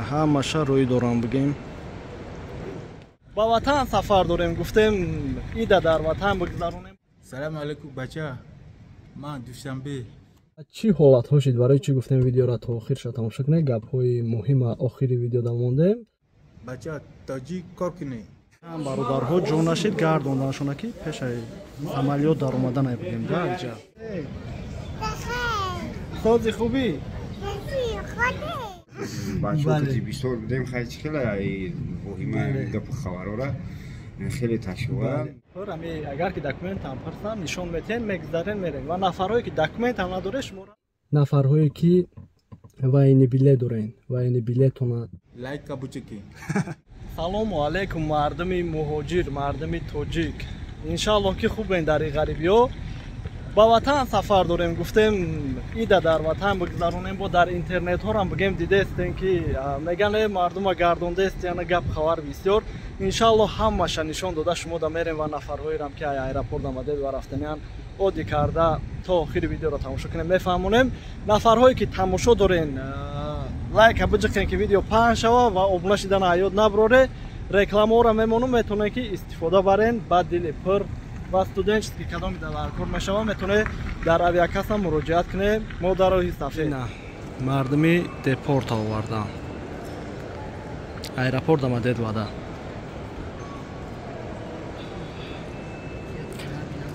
Ҳамаша рӯй дорам бигем. Ба ватан сафар дорем, гуфтем ида дар ватан бигзаронем. Салому алайкум бача. Ман Душанбе. Чӣ ҳолатҳо шид? Барои чӣ гуфтем видеоро то охирша тамошо кунед? Гапҳои муҳима охири видеода мондем. Бача тоҷик кор кунед. Бародарҳо ҷо нашид гардонданшона ки пешаи самолёт дар омадан бигем да ҷа. Сози хубӣ? Бачаҳо ки бисёр будем, хай чӣ хеле воҳима гапу хабарора хеле ташвиқа. Ами агар ки документам пурсам нишон метиҳен, мегзарен, мерем. Ва нафарҳое ки документам надоре шуморо, нафарҳое ки военный билет дорен, военный билетона лайк кабучики. Салому алайкум мардуми муҳоҷир, мардуми тоҷик. Иншааллоҳ ки хубен дар ин ғарибиё. Ба ватан сафар дорем, гуфтем ида дар ватан бигзаронем. Бо дар интернетҳорам бигем дидестем ки меган мардума гардондест, яна гап хабар бисёр. Иншааллоҳ ҳамаша нишон дода шумо да мерем ва нафарҳоерам ки аэропорт омадед ва рафтаниан оддӣ карда то охири видеоро тамошо кунем, мефаҳмонем. Нафарҳое ки тамошо дорен, лайка биҷиқен ки видео паҳн шава ва обуна шидан ҳаёт наброре. Рекламаҳоро мемонум, метавонед ки истифода барен ба дили пур. Ва студенческий кадоми дар кор мешава, метавонед дар авиакасса муроҷиат кунед. Мо дар роҳи сафед мардуми депорт овардан. Аэропорт омадед вада.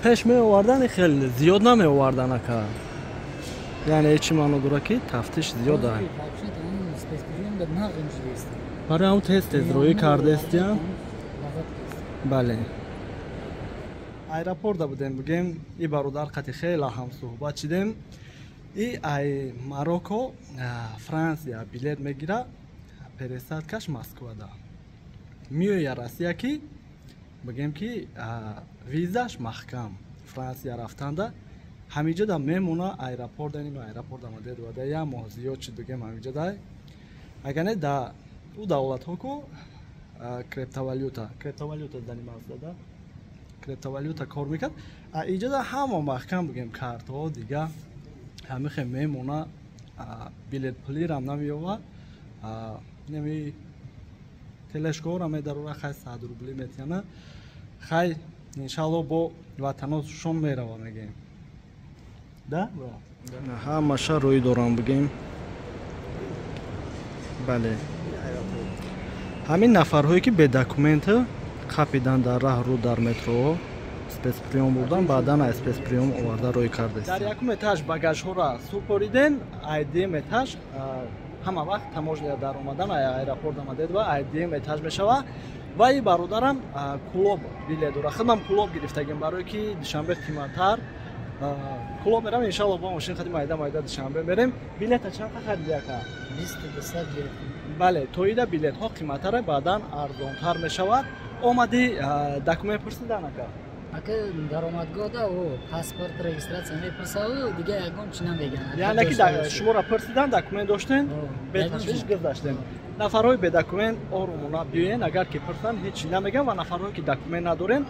Пеш меовардан хеле зиёд намеовардан ака. Яъне чӣ маъно дорад ки тафтиш зиёд аст? Барои ҳамн тез тез роӣ кардестиям. Бале. Аэропорта будем бигем, и бародар қати хеле ҳам суҳбат шидем. И ай Марокко Франсия билет мегира, пересадкаш Москвада. Миоя Россия ки бигем ки визаш маҳкам Франсия рафтанда ҳамиҷода мемона аэропорт, ним аэропорт омадед вада як моҳ зиёд шид бигем ҳамиҷода. Агар не да ӯ давлатҳо ку криптовалюта занимался да криптовалюта кор мекард. А иҷода ҳама маҳкам бигем картҳо дига ҳамихе мемона, билет плирам намеёва, неми телешкоҳора медарора, хай 100 рубли метиҳана. Хай иншааллоҳ бо ватаношон мерава мегем. Да? Ҳамаша рӯй дорам бигем. Бале. Ҳамин нафарҳое ки бе документ қапидан дар раҳ рӯ дар метро спецприём бурдан, баъдан аз спецприём оварда рӯй кардест. Дар якум этаж багажҳоро супориден, айдм этаж ҳама вақт таможня дар омадан аэропорт омадед ва айдм этаж мешава. Ва и бародарам Кӯлоб билет дора. Худам Кӯлоб гирифтагим барое ки Душанбе қиматтар. Кӯлоб мерам иншааллоҳ бо мошин хади майда майда Душанбе мерем. Билета чанд хариди ака? 22 гирифтам. Бале, тоида билетҳо қиматтаре, баъдан арзонтар мешавад. Омади документ пурсидан ака? Ака даромадгоҳда о паспорт регистрация мепурсаву дига ягон чи намеган. Яъне ки шуморо пурсидан, документ доштен, беташвиш гузаштен. Нафарҳои бедокумент орумона биёен, агар ки пурсанд ҳеҷ чи намеган ва нафарҳое ки документ надорен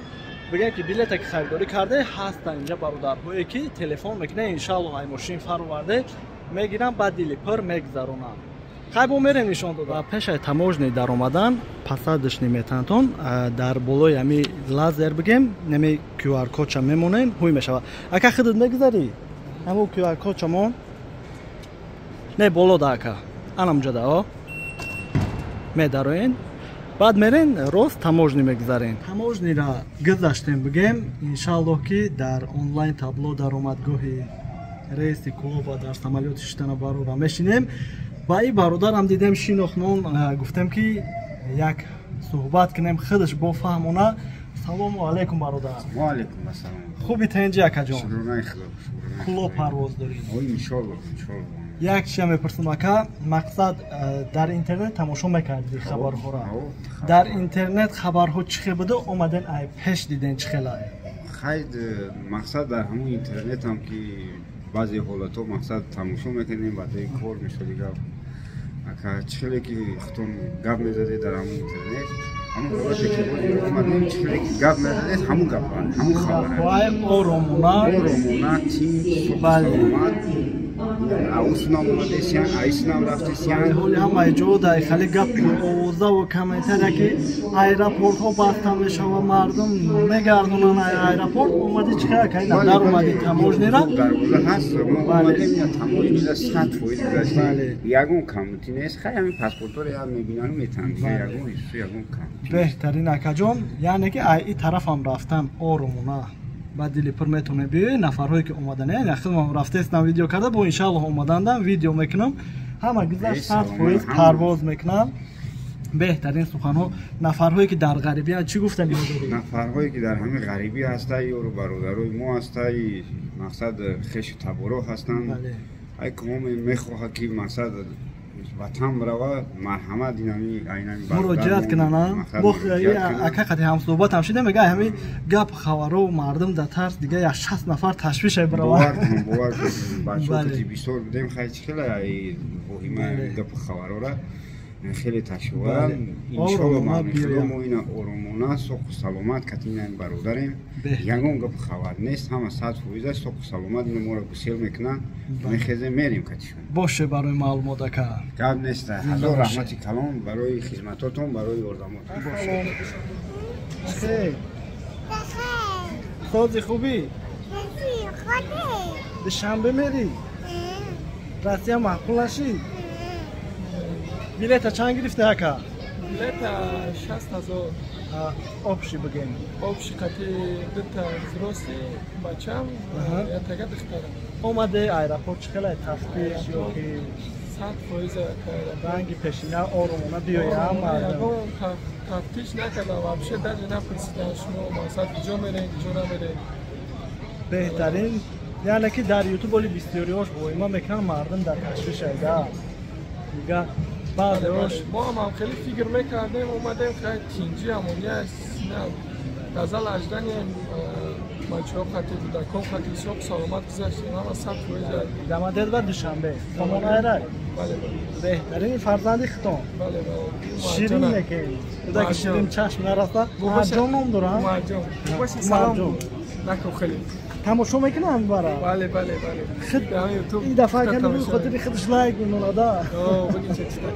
бигӯянд ки билете ки харидорӣ карде ҳастанд инҷа бародарҳое ки телефон мекунанд, иншааллоҳ ай мошин фароварде мегиранд, ба дили пур мегузаронанд. Хай бо мерем нишон дода. Ва пешаи таможни даромадан посадочный метантон дар болои ҳами лазер бигем, нами QR кодча мемонем, ҳуй мешавад. Ака худат мегузарӣ? Ҳамун QR кодча мон? Не, боло да ака. Анамҷода, о. Медароен. Баъд мерен рост таможни мегузарен. Таможнира гузаштем бигем, иншааллоҳ ки дар онлайн табло даромадгоҳи рейси Кӯлоб ва дар самолёти шиштана барора мешинем. Ва и бародарам дидем шинохмон, гуфтем ки як суҳбат кунем, худаш бо фаҳмона. Салому алайкум бародар. Ва алайкум ассалом. Хуби тенҷи акаҷон? Шукронаи Худо. Кӯлоб парвоз дорӣ? Иншоаллоҳ, иншоаллоҳ. Як чиза мепурсам ака, мақсад дар интернет тамошо мекардӣ хабарҳоро. Дар интернет хабарҳо чӣ хел буда, омаден ай пеш диден чӣ хел ай? Хай мақсад дар ҳамон интернетам ки баъзе ҳолатҳо мақсад тамошо мекардем, баъдаи кор мешуд гап. Ака чӣ хеле ки худтон гап мезадед дар ҳамон интернет, ҳамон ҳолате ки омадем, чӣ хеле ки гап мезадед, ҳамон гап, ҳамон хабар. Оромона, оромона, тинч, саломат. Аусунам омадесиян, айсунам рафтесиян. Ҳоли ҳамаи ҷо дар хеле гап овозаву комментария, ки аэропортҳо баста мешава, мардум мегардонанд аэропорт. Омади чӣ кай дар омади таможнира? Дарвоза ҳаст, мо омадем, я таможнира 100% гузаштем, ягон камбутӣ нест. Хай, ҳамин паспортҳоро я мебинану метаҳанд, дига ягон ҳиссу ягон камбутӣ. Беҳтарин, акаҷон. Яъне ки ай и тарафам рафтан оромона, ба дили пур метавонед биёед. Нафарҳое ки омадан, яъне худмам рафтаестам, видео карда бо, иншааллоҳ омадандам видео мекунам. Ҳама гузашт, 100% парвоз мекунам. Беҳтарин суханҳо. Нафарҳое ки дар ғарибиянд, чӣ гуфтани дорӣ? Нафарҳое ки дар ҳамин ғарибӣ ҳаста, ёру бародарои мо ҳаста, мақсад хешу таборо ҳастанд, ай ки мо мехоҳад ки мақсад ватан бирава, марҳамат, инами айнами муроҷиат кунанд. Ака қати ҳамсӯҳбат ҳам шидем, мега ҳами гап хабаро мардум дар тарс, дига як 60 нафар ташвише бирава. Бовар кун, бовар кун, бачаҳо кати бисёр будем. Хай, чӣ хела воҳима гапу хабарора хеле ташвиқам. Иншолло, мамин мо ина оромона, соқу саломат кати ина бародарем, ягон гапу хабар нест, ҳама 100% соқу саломат. Ина моро гусел мекунанд, мехезем, мерем катишон. Боше, барои маълумот, ака. Гап нест, ҳазор раҳмати калон барои хизматотон, барои ёрдамотон. Сози, хубӣ? Душанбе мерӣ? Россия маъқул нашид? Билета чанд гирифте, ака? Билета 60 000. Общий бигем. Общий қати дута взрослый бачам, ятага духтарам. Омаде, аэропорт чӣ хеле, тафтиш ёки? 100%. Ранги пешина оромона биёям? Ягон тафтиш накардам, вообще даже напурсидан, шумо мақсад куҷо мерем, куҷо намерем. Беҳтарин. Яъне ки дар Ютуб оли бисёриҳош воима мекунанд, мардум дар ташвиш айда, дига баъзеош. Мо ҳам хеле фикр мекардем, омадем, хай, тинҷи амония газал ажданием, бачаҳо қати, кӯдакон қати соқ саломат гузаштем, ҳама 100%. Дамадед ба Душанбе сомонаайрай? Бале. Беҳтарин. Фарзанди хитон? Бале. Ширине ки кӯдаки ширин чашм нараса. Марҷон ном дорам. Салом накун хеле. Тамошо мекунам бара. Бале. Ин дафъа ками хотири худаш лайк мемонада.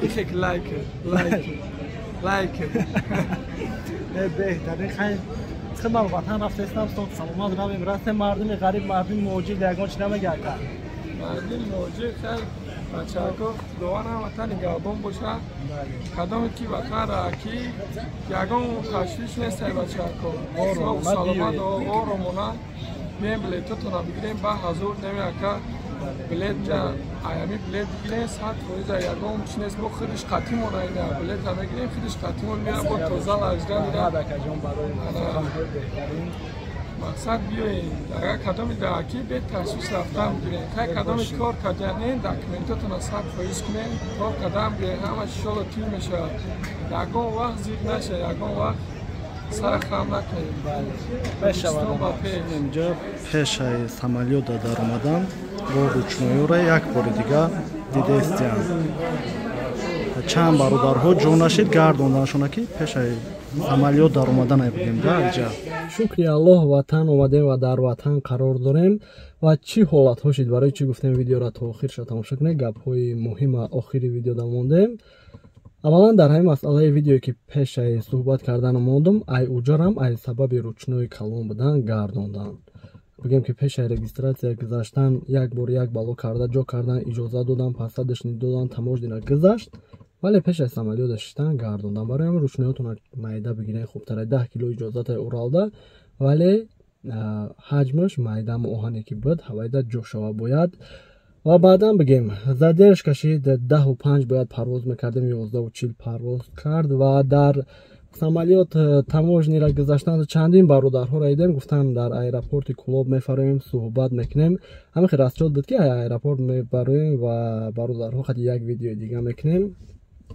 Ихек лайк, лайк, лайк. Беҳтарин. Хай, хидмат, ватан рафтаистам, соқ саломат равем, расем. Мардуми ғариб, мардуми муҳоҷир ягон чи намега, ака? Мардуми муҳоҷир, хай, бачаҳако, худованд ҳам ватани нигаҳбон боша. Кадоме ки ватан ки ягон ташвиш нестай, бачаҳако, соқ саломат, оромона бием, билетотонро бигирем ба ҳазур неми, ака. Билет аями билет бигирем, 100% ягон чи нест. Мо худиш қатимон айна билета мегирем, худиш қатимон меям, бо тоза лаждан. Мақсад биёем, агар кадоми даки бе ташвиш рафтан бигирем. Хай, кадоми кор карданен, документотонро 100% кунем, кор кардан бигирем, ҳама шоло тир мешавад. Ягон вақт зиқ наша, ягон вақт сара хам накунем. Инҷа пешаи самолёта даромадан бо ручноёра як бори дига дидаистиям. Чанд бародарҳо ҷо нашид, гардонданшона, ки пешаи самолёт даромадан будем да инҷа. Шукри Аллоҳ, ватан омадем ва дар ватан қарор дорем. Ва чӣ ҳолатҳо шид, барои чӣ гуфтем видеоро то охирша тамошо кунед, гапҳои муҳима охири видеода мондем. Аввалан, дар ҳамин масъалаи видеое ки пешаи суҳбат кардан мондум, ай уҷарам ай сабаби ручнои калон будан гардондан. Бигем ки пешаи регистрация гузаштан як бор як бало карда ҷо кардан, иҷоза додан, пасадаш додан, таможнира гузашт, вале пешаи самолёта шиштан гардондан. Барои ҳамин ручноётона майда бигирен хубтара. 10 кило иҷозатай Уралда, вале ҳаҷмаш майдаму оҳане ки буд, ҳавайда ҷо шава бояд. Ва баъдан бигем, задержка шид, 10:05 бояд парвоз мекардем, 11:40 парвоз кард. Ва дар самолёт таможнира гузаштан чандин бародарҳоро дидем, гуфтанд, дар аэропорти Кулоб мефароем, суҳбат мекунем. Ҳамин хел расчёт буд, ки аэропорт мебароем ва бародарҳо қати як видеои дига мекунем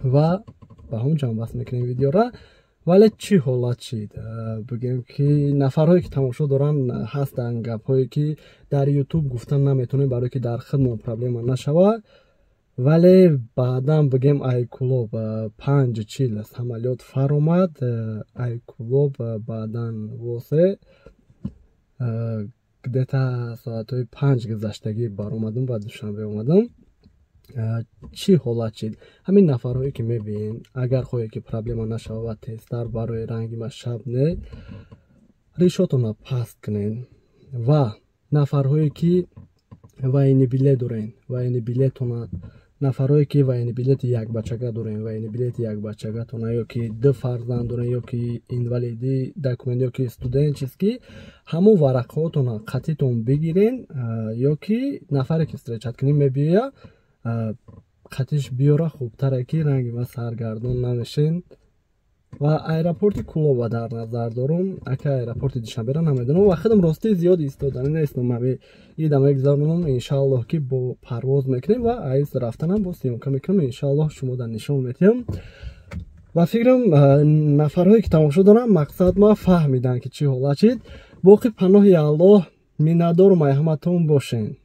ва ба ҳамон ҷамъбаст мекунем видеора. Вале чӣ ҳолат шид, бигем ки нафарҳое ки тамошо доранд ҳастанд, гапҳое ки дар Ютуб гуфтан наметонем, барое ки дар худмон проблема нашавад. Вале баъдан бигем, ай Кулоб 5:40 самолёт фаромад, ай Кулоб баъдан восе. Где-то соатҳои 5 гузаштагӣ баромадам, ба Душанбе омадам. Чӣ ҳолат шид? Ҳамин нафарҳое, ки мебиен, агар хоҳе, ки проблема нашава ва тезтар барои ранги ма шаб не, ришотона паст кунен. Ва нафарҳое, ки военный билет дорен, военный билетона, нафарҳое, ки военный билети якбачага дорен, военный билети якбачагатона, ё ки ду фарзанд дорен, ё ки инвалидӣ документ, ё ки студенческий, ҳамон варақаҳотона қатитон бигирен, ё ки нафаре, ки встречать кунӣ мебиёя, қатиш биёра, хубтаре, ки ранги ма саргардон намешен. Ва аэропорти Кулоба дар назар дорум, ака, аэропорти Душанбера намедонам. Ва худам ростӣ зиёд истоданӣ нестам, ами ида мегузаронам, иншааллоҳ, ки бо парвоз мекунем ва айз рафтанам бо съёмка мекунам, иншааллоҳ, шумо дар нишон метиҳам. Ва фикрам, нафарҳое, ки тамошо дорам, мақсад ма фаҳмиданд, ки чӣ ҳолат шид. Боқӣ паноҳи Аллоҳ, миннатдорум, ай ҳаматон бошен.